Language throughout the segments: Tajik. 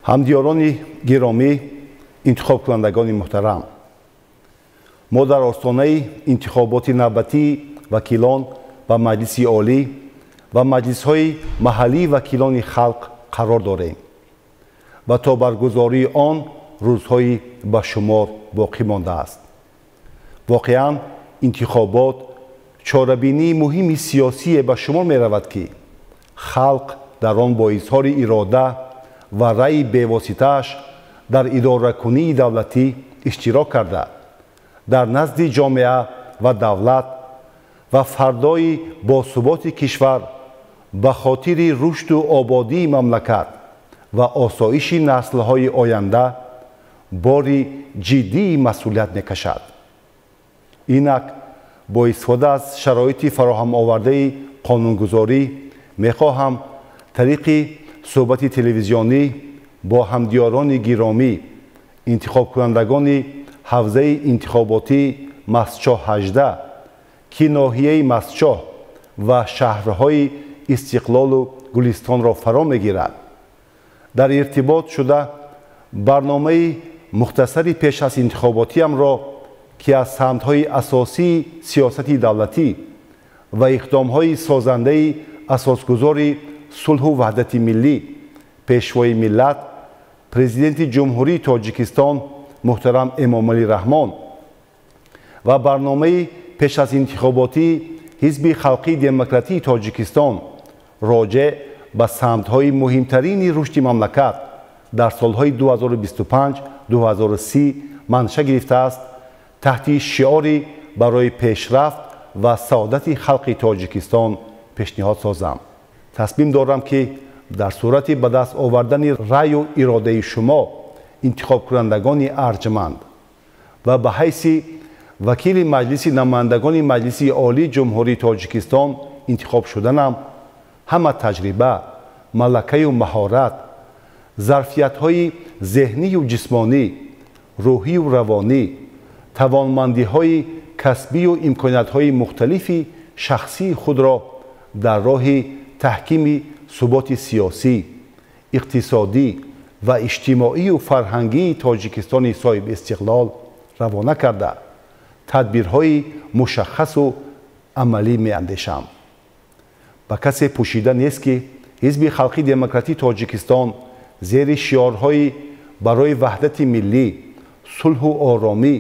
Ҳамдиёрони гиромӣ, интихобкунандагони муҳтарам, мо дар остонаи интихоботи навбатии вакилон ба Маҷлиси Олӣ ва маҷлисҳои маҳаллии вакилони халқ қарор дорем ва то баргузории он рӯзҳои ба шумор боқӣ мондааст. Воқеан, интихобот чорабинии муҳими сиёсие ба шумор меравад, ки халқ дар он бо изҳори ирода ва раъи бевоситааш дар идоракунии давлатӣ иштирок карда, дар назди ҷомеа ва давлат ва фардои босуботи кишвар ба хотири рушду ободии мамлакат ва осоиши наслҳои оянда бори ҷиддии масъулият мекашад. Инак, бо истифода аз шароити фароҳамовардаи қонунгузорӣ мехоҳам тариқи суҳбати телевизионӣ бо ҳамдиёрони гиромӣ, интихобкунандагони ҳавзаи интихоботии Мастчоҳ 18, ки ноҳияи Мастчоҳ ва шаҳрҳои Истиқлолу Гулистонро фаро мегирад, дар иртибот шуда барномаи мухтасари пеш аз интихоботиамро, ки аз самтҳои асосии сиёсати давлатӣ ва иқдомҳои созандаи асосгузори сулҳу ваҳдати миллӣ, Пешвои миллат, Президенти Ҷумҳурии Тоҷикистон муҳтарам Эмомалӣ Раҳмон ва барномаи пеш аз интихоботии Ҳизби Халқии Демократии Тоҷикистон роҷеъ ба самтҳои муҳимтарини рушди мамлакат дар солҳои 2025-2030 манша гирифтааст, таҳти шиори барои пешрафт ва саодати халқи Тоҷикистон пешниҳод созам. Тасмим дорам, ки дар сурати ба даст овардани раъю иродаи шумо, интихобкунандагони арҷманд, ва ба ҳайси вакили Маҷлиси намояндагони Маҷлиси Олии Ҷумҳурии Тоҷикистон интихоб шуданам, ҳама таҷриба, малакаю маҳорат, зарфиятҳои зеҳнию ҷисмонӣ, рӯҳию равонӣ, тавонмандиҳои касбию имкониятҳои мухталифи шахсии худро дар роҳи таҳкими суботи сиёсӣ, иқтисодӣ ва иҷтимоию фарҳангии Тоҷикистони соҳибистиқлол равона карда, тадбирҳои мушаххасу амалӣ меандешам. Ба касе пӯшида нест, ки Ҳизби Халқии Демократии Тоҷикистон зери шиорҳои барои ваҳдати миллӣ, сулҳу оромӣ,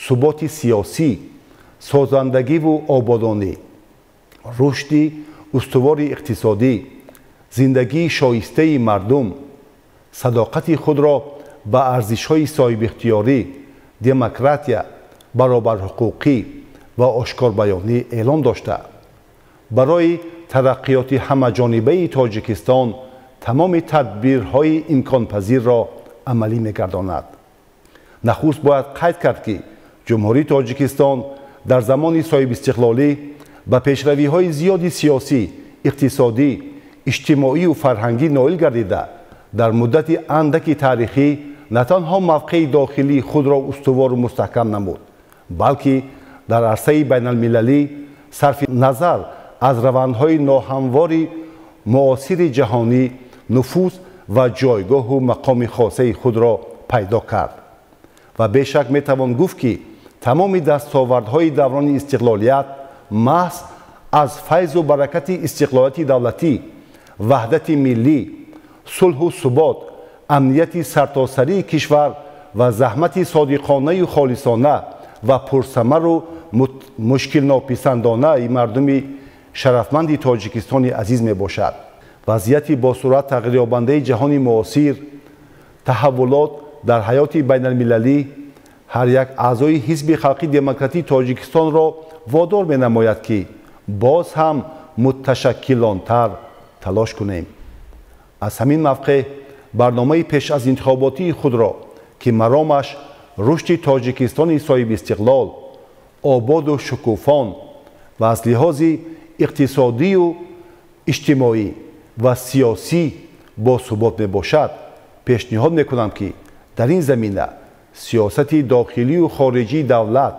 суботи сиёсӣ, созандагиву ободонӣ, рушди устувори иқтисодӣ, зиндагии шоистаи мардум, садоқати худро ба арзишҳои соҳибихтиёрӣ, демократия, баробарҳуқуқӣ ва ошкорбаёнӣ эълон дошта, барои тараққиёти ҳамаҷонибаи Тоҷикистон тамоми тадбирҳои имконпазирро амалӣ мегардонад. Нахуст бояд қайд кард, ки Ҷумҳурии Тоҷикистон дар замони соҳибистиқлолӣ ба пешравиҳои зиёди сиёсӣ, иқтисодӣ, иҷтимоию фарҳангӣ ноил гардида, дар муддати андаки таърихӣ на танҳо мавқеи дохилии худро устувору мустаҳкам намуд, балки дар арсаи байналмилалӣ сарфи назар аз равандҳои ноҳамвори муосири ҷаҳонӣ нуфуз ва ҷойгоҳу мақоми хосаи худро пайдо кард. Ва бешак метавон гуфт, ки тамоми дастовардҳои даврони истиқлолият маҳз аз файзу баракати истиқлолияти давлатӣ, ваҳдати миллӣ, сулҳу субот, амнияти сартосарии кишвар ва заҳмати содиқонаю холисона ва пурсамару мушкилнописандонаи мардуми шарафманди Тоҷикистони азиз мебошад. Вазъияти босуръат тағйирёбандаи ҷаҳони муосир, таҳаввулот дар ҳаёти байналмилалӣ ҳар як аъзои Ҳизби Халқии Демократии Тоҷикистонро водор менамояд, ки боз ҳам муташаккилонтар талош кунем. Аз ҳамин мавқеъ барномаи пеш аз интихоботии худро, ки маромаш рушди Тоҷикистони соҳибистиқлол, ободу шукуфон ва аз лиҳози иқтисодию иҷтимоӣ ва сиёсӣ босубот мебошад, пешниҳод мекунам, ки дар ин замина сиёсати дохилию хориҷии давлат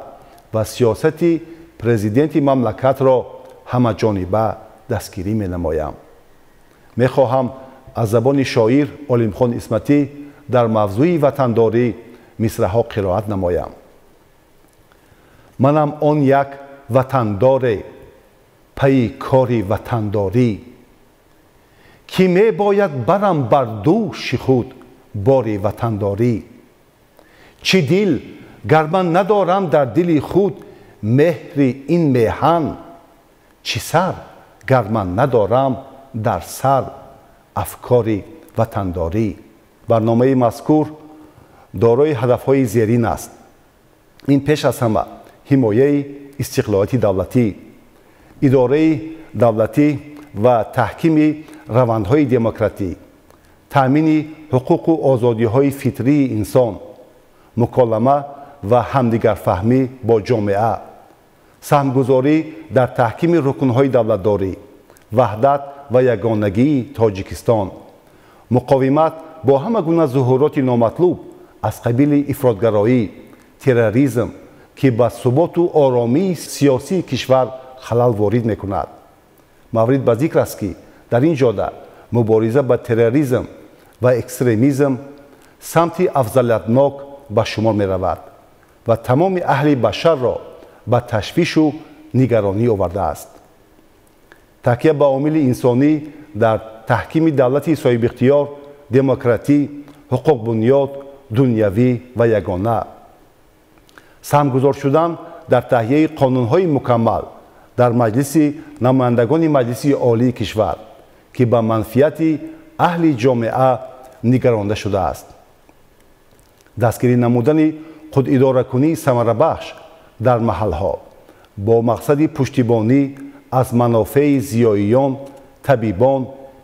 ва сиёсати президенти мамлакатро ҳамаҷониба дастгирӣ менамоям. Мехоҳам Аз забони шоир Олимхон Исматӣ дар мавзӯи ватандорӣ мисраҳо қироат намоям. Манам он як ватандоре, пайи кори ватандорӣ, ки мебояд барам бар дӯши худ бори ватандорӣ. Чӣ дил, гар ман надорам дар дили худ меҳри ин меҳан, чӣ сар, гар ман надорам дар сар афкори ватандорӣ. Барномаи мазкур дорои ҳадафҳои зерин аст. Ин пеш аз ҳама ҳимояи истиқлолияти давлатӣ, идораи давлатӣ ва таҳкими равандҳои демократӣ, таъмини ҳуқуқу озодиҳои фитрии инсон, муколама ва ҳамдигарфаҳмӣ бо ҷомеа, саҳмгузорӣ дар таҳкими рукнҳои давлатдорӣ, ваҳдат ва ягонагии Тоҷикистон, муқовимат бо ҳама гуна зуҳуроти номатлуб аз қабили ифротгароӣ, терроризм, ки ба суботу оромии сиёсии кишвар халал ворид мекунад. Маврид ба зикр аст, ки дар ин ҷода мубориза ба терроризм ва экстремизм самти афзалиятнок ба шумор меравад ва тамоми аҳли башарро ба ташвишу нигаронӣ овардааст. Такя ба омили инсонӣ дар таҳкими давлати соҳибихтиёр, демократӣ, ҳуқуқбунёд, дунявӣ ва ягона. Саҳмгузор шудан дар таҳияи қонунҳои мукаммал дар Маҷлиси намояндагони Маҷлиси Олии кишвар, ки ба манфиати аҳли ҷомеа нигаронда шудааст. Дастгирӣ намудани худидоракунии самарабахш дар маҳалҳо бо мақсади пуштибонӣ аз манофеи зиёиён, табибон,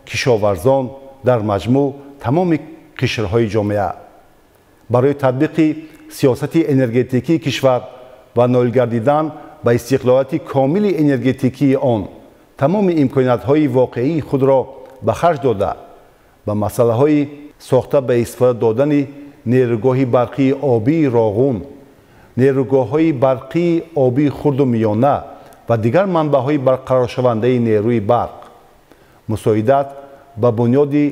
кишоварзон, дар маҷмӯъ тамоми қишрҳои ҷомеа. Барои татбиқи сиёсати энергетикии кишвар ва ноил гардидан ба истиқлолияти комили энергетикии он тамоми имкониятҳои воқеии худро ба харҷ дода, ба масъалаҳои сохта ба истифода додани нерӯгоҳи барқии обии Роғун, нерӯгоҳҳои барқии обии хурду миёна ва дигар манбаъҳои барқароршавандаи нерӯи барқ, мусоидат ба бунёди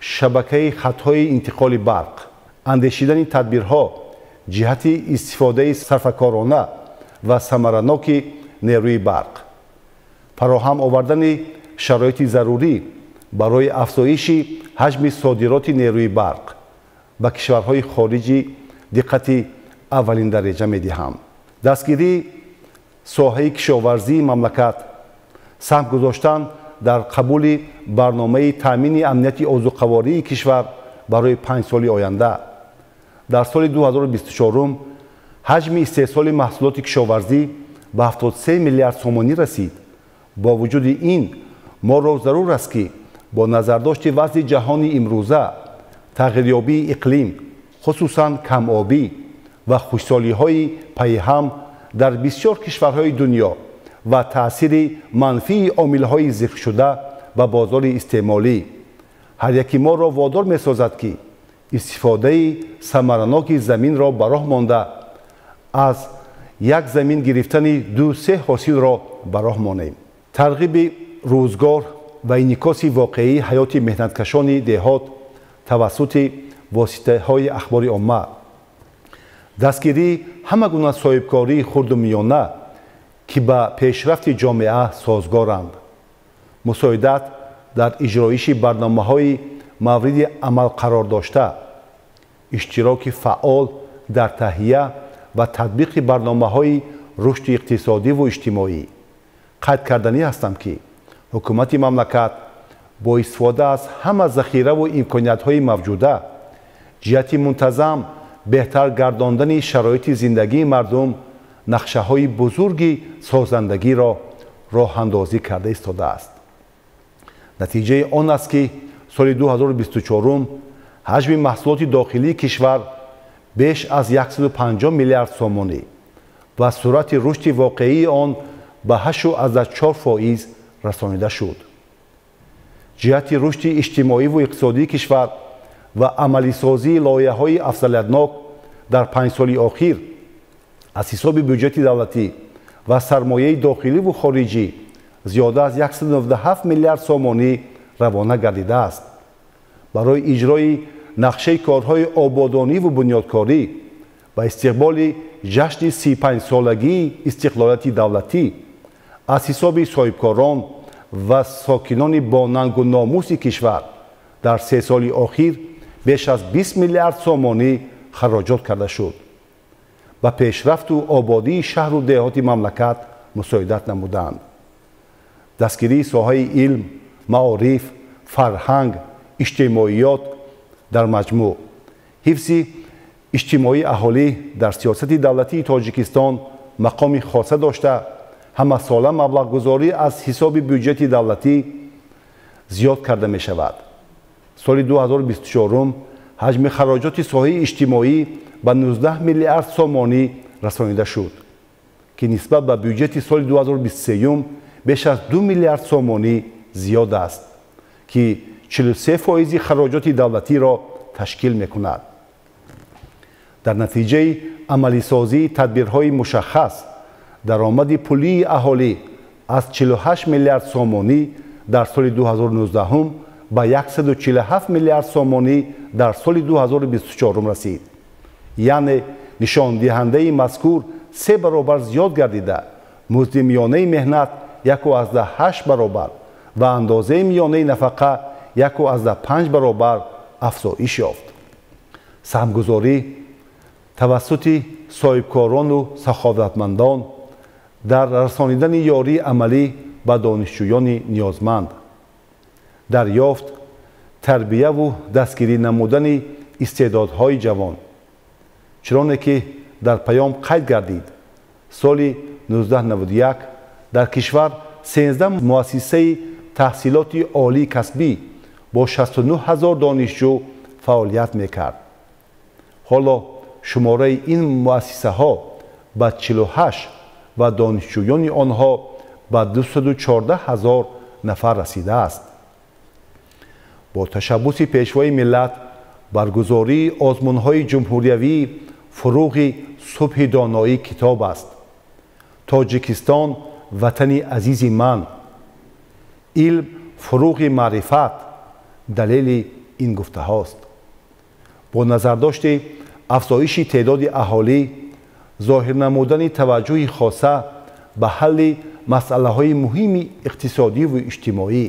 шабакаи хатҳои интиқоли барқ, андешидани тадбирҳо ҷиҳати истифодаи сарфакорона ва самараноки нерӯи барқ, фароҳам овардани шароити зарурӣ барои афзоиши ҳаҷми содироти нерӯи барқ ба кишварҳои хориҷӣ диққати аввалиндараҷа медиҳам. Дастгирии соҳаи кишоварзии мамлакат, саҳм гузоштан дар қабули барномаи таъмини амнияти озуқавории кишвар барои 5 соли оянда. Дар соли 2024 ҳаҷми истеҳсоли маҳсулоти кишоварзӣ ба 73 миллиард сомонӣ расид. Бо вуҷуди ин моро зарур аст, ки бо назардошти вазъи ҷаҳони имрӯза, тағйирёбии иқлим, хусусан камобӣ ва хушсолиҳои пайҳам дар бисёр кишварҳои дунё ва таъсири манфии омилҳои зикршуда ба бозори истеъмолӣ, ҳар яки моро водор месозад, ки истифодаи самараноки заминро ба роҳ монда, аз як замин гирифтани 2-3 ҳосилро ба роҳ монем. Тарғиби рӯзгор ва инъикоси воқеии ҳаёти меҳнаткашони деҳот тавассути воситаҳои ахбори омма, дастгирии ҳама гуна соҳибкории хурду миёна, ки ба пешрафти ҷомеа созгоранд, мусоидат дар иҷроиши барномаҳои мавриди амал қарор дошта, иштироки фаъол дар таҳия ва татбиқи барномаҳои рушди иқтисодиву иҷтимоӣ. Қайд карданӣ ҳастам, ки ҳукумати мамлакат бо истифода аз ҳама захираву имкониятҳои мавҷуда ҷиҳати мунтазам беҳтар гардондани шароити зиндагии мардум нақшаҳои бузурги созандагиро роҳандозӣ карда истодааст. Натиҷаи он аст, ки соли 2024 ҳаҷми маҳсулоти дохилии кишвар беш аз 150 миллиард сомонӣ ва суръати рушди воқеии он ба 8,4% расонида шуд. Ҷиҳати рушди иҷтимоиву иқтисодии кишвар ва амалисозии лоиҳаҳои афзалиятнок дар 5 соли охир аз ҳисоби бюҷети давлатӣ ва сармояи дохиливу хориҷӣ зиёда аз 197 миллиард сомонӣ равона гардидааст. Барои иҷрои нақшаи корҳои ободониву бунёдкорӣ ба истиқболи ҷашни 35-солагии истиқлолияти давлатӣ аз ҳисоби соҳибкорон ва сокинони бонангу номуси кишвар дар 3 соли охир беш аз 20 миллиард сомонӣ хароҷот карда шуд. Ба пешрафту ободии шаҳру деҳоти мамлакат мусоидат намуданд. Дастгирии соҳаи илм, маориф, фарҳанг, иҷтимоиёт дар маҷмӯъ, ҳифзи иҷтимоии аҳолӣ дар сиёсати давлатии Тоҷикистон мақоми хоса дошта, ҳамасола маблағгузорӣ аз ҳисоби бюҷети давлатӣ зиёд карда мешавад. Соли 2024 ҳаҷми хароҷоти соҳаи иҷтимоӣ ба 19 миллиард сомонӣ расонида шуд, ки нисбат ба бюҷети соли 2023 беш аз 2 миллиард сомонӣ зиёд аст, ки 43% хароҷоти давлатиро ташкил мекунад. Дар натиҷаи амалисозии тадбирҳои мушаххас даромади пулии аҳолӣ аз 48 миллиард сомонӣ дар соли 2019 ба 147 миллиард сомонӣ дар соли 2024 расид. Яъне нишондиҳандаи мазкур 3 баробар зиёд гардида, музди миёнаи меҳнат 1,8 баробар ва андозаи миёнаи нафақа 1,5 баробар афзоиш ёфт. Саҳмгузорӣ тавассути соҳибкорону саховатмандон дар расонидани ёрии амалӣ ба донишҷӯёни ниёзманд, дарёфт, тарбияву дастгирӣ намудани истеъдодҳои ҷавон. Чуноне ки дар паём қайд гардид, соли 1991 дар кишвар 13 муассисаи таҳсилоти олии касбӣ бо 69 ҳазор донишҷӯ фаъолият мекард. Ҳоло шумораи ин муассисаҳо ба 48 ва донишҷӯёни онҳо ба 214 ҳазор нафар расидааст. Бо ташаббуси Пешвои миллат баргузории озмунҳои ҷумҳуриявии фуруғи субҳи доноӣ китоб аст. Тоҷикистон ватани азизи ман, илм фуруғи маърифат далели ин гуфтаҳост. Бо назардошти афзоиши теъдоди аҳолӣ, зоҳир намудани таваҷҷӯҳи хоса ба ҳалли масъалаҳои муҳими иқтисодиву иҷтимоӣ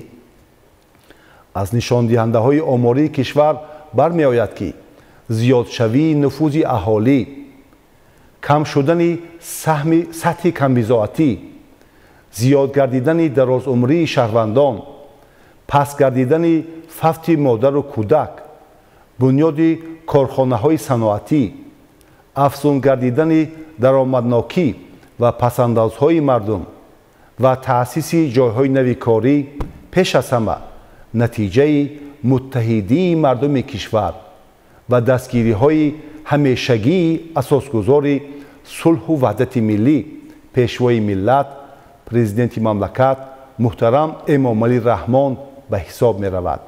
аз нишондиҳандаҳои омории кишвар бармеояд, ки зиёдшавии нуфузи аҳолӣ, кам шудани саҳми сатҳи камбизоатӣ, зиёд гардидани дарозумрии шаҳрвандон, паст гардидани фавти модару кӯдак, бунёди корхонаҳои саноатӣ, афзун гардидани даромаднокӣ ва пасандозҳои мардум ва таъсиси ҷойҳои нави корӣ пеш аз ҳама натиҷаи муттаҳидии мардуми кишвар ва дастгириҳои ҳамешагии асосгузори сулҳу ваҳдати миллӣ, Пешвои миллат, Президенти мамлакат муҳтарам Эмомалӣ Раҳмон ба ҳисоб меравад.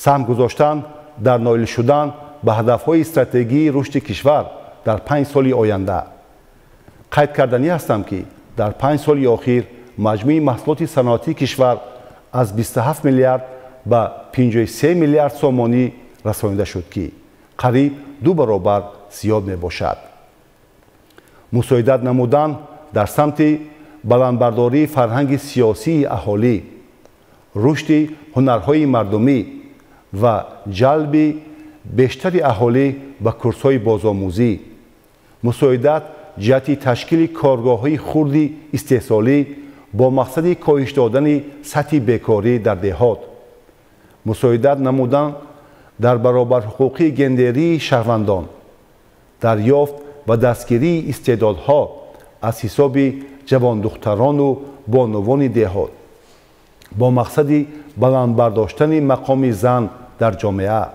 Саҳм гузоштан дар ноил шудан ба ҳадафҳои стратегии рушди кишвар дар 5 соли оянда. Қайд карданӣ ҳастам, ки дар 5 соли охир маҷмӯи маҳсулоти саноатии кишвар аз 27 миллиард ба 53 миллиард сомонӣ расонида шуд, ки қариб 2 баробар зиёд мебошад. Мусоидат намудан дар самти баландбардории фарҳанги сиёсии аҳолӣ, рушди ҳунарҳои мардумӣ ва ҷалби бештари аҳолӣ ба курсҳои бозомӯзӣ, мусоидат ҷиҳати ташкили коргоҳҳои хурди истеҳсолӣ бо мақсади коҳиш додани сатҳи бекорӣ дар деҳот, мусоидат намудан дар баробарҳуқуқии гендерии шаҳрвандон, дарёфт ва дастгирии истеъдодҳо аз ҳисоби ҷавондухтарону бонувони деҳот бо мақсади баланд бардоштани мақоми зан дар ҷомеа.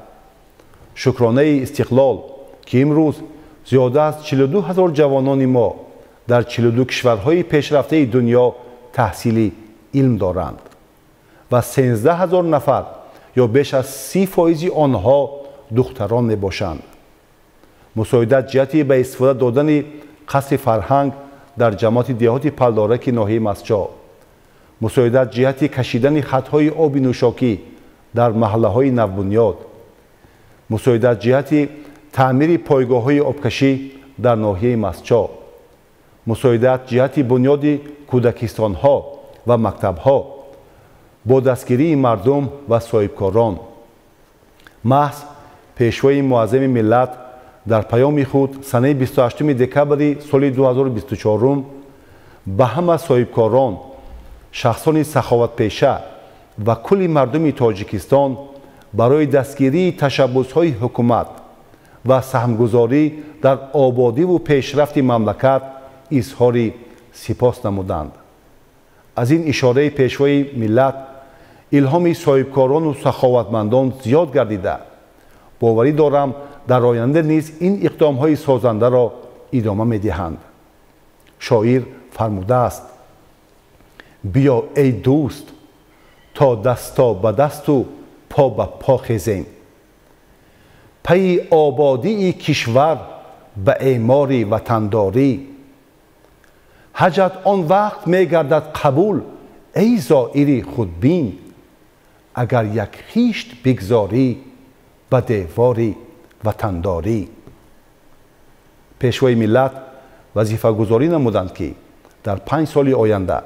Шукронаи истиқлол, ки имрӯз зиёда аз 42 ҳазор ҷавонони мо дар 42 кишварҳои пешрафтаи дунё таҳсили илм доранд ва 13 ҳазор нафар ё беш аз 30% онҳо духтарон мебошанд. Мусоидат ҷиҳати ба истифода додани қасри фарҳанг дар ҷамоати деҳоти Палдораки ноҳияи Мастчоҳ, мусоидат ҷиҳати кашидани хатҳои оби нӯшокӣ Дар маҳаллаҳои навбунёд, мусоидат ҷиҳати таъмири пойгоҳҳои обкашӣ дар ноҳияи Мастчоҳ, мусоидат ҷиҳати бунёди кӯдакистонҳо ва мактабҳо бо дастгирии мардум ва соҳибкорон. Маҳз Пешвои Муаззами миллат дар паёми худ санаи 28 декабри соли 2024 ба ҳама соҳибкорон, шахсони саховатпеша ва кулли мардуми Тоҷикистон барои дастгирии ташаббусҳои ҳукумат ва саҳмгузорӣ дар ободиву пешрафти мамлакат изҳори сипос намуданд. Аз ин ишораи Пешвои миллат илҳоми соҳибкорону саховатмандон зиёд гардида, боварӣ дорам, дар оянда низ ин иқдомҳои созандаро идома медиҳанд. Шоир фармудааст: «Биё, эй дӯст, то дасто ба дасту по ба по хезем, пайи ободии кишвар ба эъмори ватандорӣ. Ҳаҷат он вақт мегардад қабул, эй зоири худбин, агар як хишт бигзорӣ ба девори ватандорӣ». Пешвои миллат вазифагузорӣ намуданд, ки дар 5 соли оянда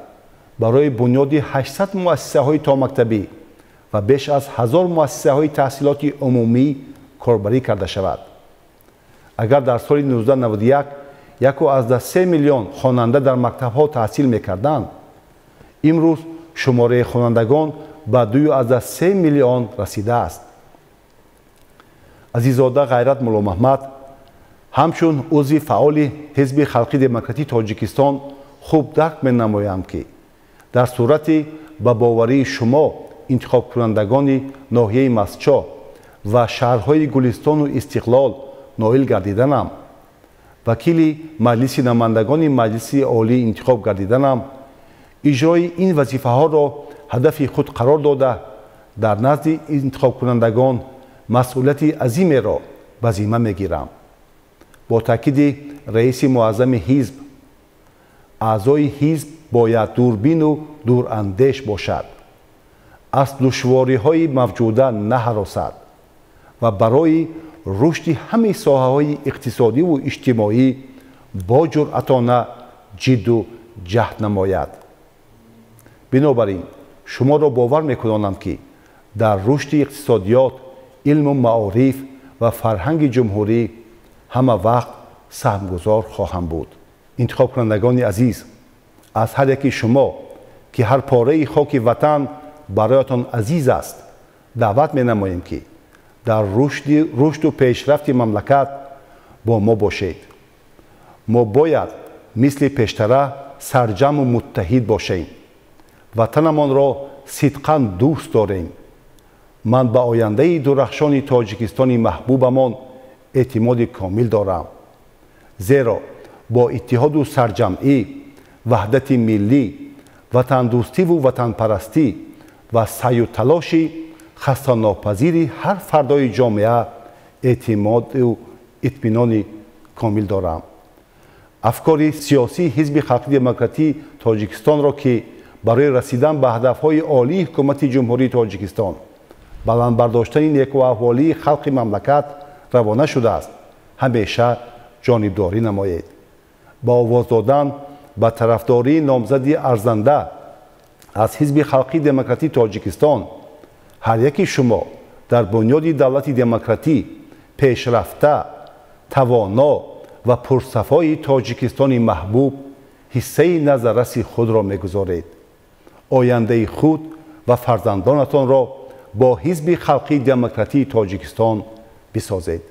барои бунёди 800 муассисаҳои томактабӣ ва беш аз 1000 муассисаҳои таҳсилоти умумӣ корбарӣ карда шавад. Агар дар соли 1991 1,3 миллион хонанда дар мактабҳо таҳсил мекарданд, имрӯз шумораи хонандагон ба 2,3 миллион расидааст. Азиззода Ғайрат Мулломаҳмад ҳамчун узви фаъоли Ҳизби Халқи Демократии Тоҷикистон хуб дарк менамоям, ки дар сурати ба боварии шумо интихобкунандагони ноҳияи Мастчоҳ ва шаҳрҳои Гулистону Истиқлол ноил гардиданам, вакили Маҷлиси намояндагони Маҷлиси Олӣ интихоб гардиданам, иҷрои ин вазифаҳоро ҳадафи худ қарор дода, дар назди интихобкунандагон масъулияти азимеро ба зимма мегирам. Бо таъкиди раиси муаззами ҳизб, аъзои ҳизб бояд дурбину дурандеш бошад, аз душвориҳои мавҷуда наҳаросад ва барои рушди ҳамаи соҳаҳои иқтисодиву иҷтимоӣ бо ҷуръатона ҷидду ҷаҳд намояд. Бинобар ин шуморо бовар мекунонам, ки дар рушди иқтисодиёт, илму маориф ва фарҳанги ҷумҳурӣ ҳама вақт саҳмгузор хоҳам буд. Интихобкунандагони азиз, аз ҳар яки шумо, ки ҳар пораи хоки ватан бароятон азиз аст, даъват менамоем, ки дар рушду пешрафти мамлакат бо мо бошед. Мо бояд мисли пештара сарҷамъу муттаҳид бошем, ватанамонро сидқан дӯст дорем. Ман ба ояндаи дурахшони Тоҷикистони маҳбубамон эътимоди комил дорам, зеро бо иттиҳоду сарҷамъӣ, ваҳдати миллӣ, ватандӯстиву ватанпарастӣ ва саъю талоши хастанопазири ҳар фардои ҷомеа эътимоду итминони комил дорам. Афкори сиёсии Ҳизби Халқи Демократии Тоҷикистонро, ки барои расидан ба ҳадафҳои олии ҳукумати Ҷумҳурии Тоҷикистон, баланд бардоштани некуаҳволии халқи мамлакат равона шудааст, ҳамеша ҷонибдорӣ намоед. Ба овоз додан ба тарафдории номзади арзанда аз Ҳизби Халқи Демократии Тоҷикистон ҳар яки шумо дар бунёди давлати демократӣ, пешрафта, тавоно ва пурсафои Тоҷикистони маҳбуб ҳиссаи назарраси худро мегузоред. Ояндаи худ ва фарзандонатонро бо Ҳизби Халқии Демократии Тоҷикистон бисозед.